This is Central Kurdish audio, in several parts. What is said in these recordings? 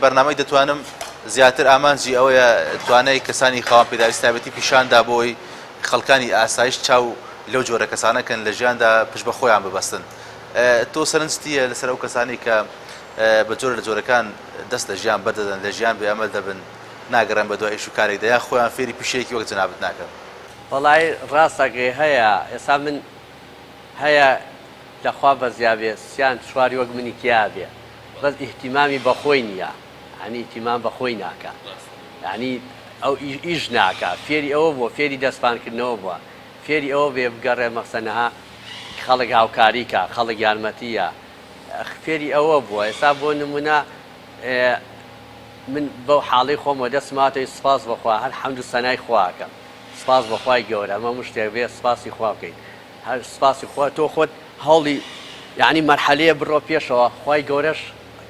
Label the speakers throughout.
Speaker 1: بەرنامەی دەتوانم زیاتر ئامانجی ئەوەیە توانای کەسانی خاوەن پێداویستی تایبەتی پیشاندا بۆی خەڵکانی ئاسایش چاو لەو جۆرە کەسانە کەن لە ژیاندا پشت بە خۆیان ببەستن. تۆ سەرنجت چییە لەسەر ئەو کەسانەی کە بە جۆرە لە جۆرەکان دەست لە ژیان بەردەدەن، لە ژیان بێ ئەمەل دەبن، ناگەڕێن بە دوای ئیش و کارێکدا یان خۆیان فێری پیشەیەکی وەک جەنابت ناکەن؟
Speaker 2: وەڵایی ڕاست ئەکەی هەیە ئێستا من هەیە لە خوا بەزیابێ سیان چواری وەک منی تیابێ بەس ئیهتیمامی بەخۆی نیە یانی ئیهتیمام بەخۆی ناکا یانی ئەو ئیش ناکا فێری ئەوە بووە فێری دەست پان کردنەوە بووە فێری ئەوە بێ بگەڕێ مەخسەنەها خەڵک هاوکاری کا خەڵک یارمەتی یا فێری ئەوە بووە ئێستا بۆ نمونە من بەو حاڵەی خۆمەوە دەستم هاتەوە سپاس بەخوا هەر حەمد و سەنای خوا ئەکەم سپاس بەخوای گەورە ئەمە هەموو شتێک بێ سپاسی خوا بکەین هەر سپاسی خوا تۆ خۆت هەوڵی یعنی مەرحەلەیە بڕۆ پێشەوە خوای گەورەش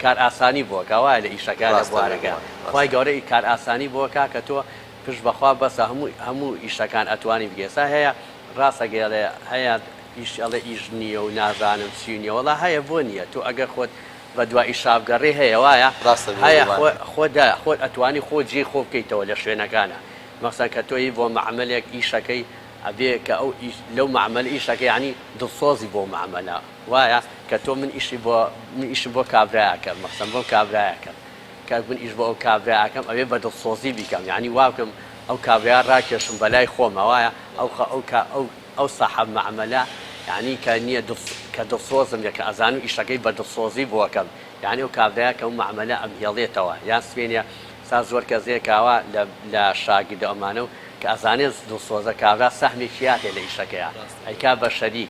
Speaker 2: کار ئاسانی بۆ کا وایە لە ئیشەکە لە
Speaker 1: ڕاستە
Speaker 2: بوارەکە
Speaker 1: بێگومان
Speaker 2: خوای
Speaker 1: ڕاستە.
Speaker 2: گەورە کار ئاسانی بۆ کا کە تۆ پشت بەخوا بەسە هەموو هەموو ئیشەکان ئەتوانی بکەی ئێستا هەیە ڕاست ئەگەی ئەڵێ هەیە ئیش ئەڵێ ئیش نییە و نازانم چی نییە وەڵا هەیە بۆ نییە تۆ ئەگەر خۆت بەدوا ئیشا بگەڕێی هەیە وایە؟
Speaker 1: ڕاستە
Speaker 2: هەیە
Speaker 1: بێگومان.
Speaker 2: خۆ خۆت خۆت ئەتوانی خۆت جێی خۆ بکەیتەوە لە شوێنەکانا مەسەن کە تۆ ی بۆ مەعمەلێک ئیشەکەی ئەبێ کە ئەو ئیش لەو مەعمەلە ئیشەکەی یانی دڵسۆزی بۆ مەعمەلە وایە کە تۆ من ئیشی بۆ من ئیشم بۆ کابرا ئەکەم مەسەن بۆ کابرا ئەکەم کە من ئیش بۆ ئەو کابرا ئەکەم ئەبێ بە دڵسۆزی بیکەم یانی وابکەم ئەو کابرا ڕاکێشم بەلای خۆمە وایە ئەو خە ئەو کا ئەو ئەو ساحەب مەعمەلە یانی کە نیە دڵ کە دڵسۆزم بێ کە ئەزانم ئیشەکەی بە دڵسۆزی بۆ ئەکەم یانی ئەو کابرایە کە ئەو مەعمەلە ئەمهێڵێتەوە یان سبەینێ سا زۆر کەس هەیە کە ئاوا لە لە شاگردە ئەمانە و کە ئەزانێ دڵسۆزە کابرا سەهمێکی هاتێ لە ئیشەکەیا ئەیکا بە شەریک.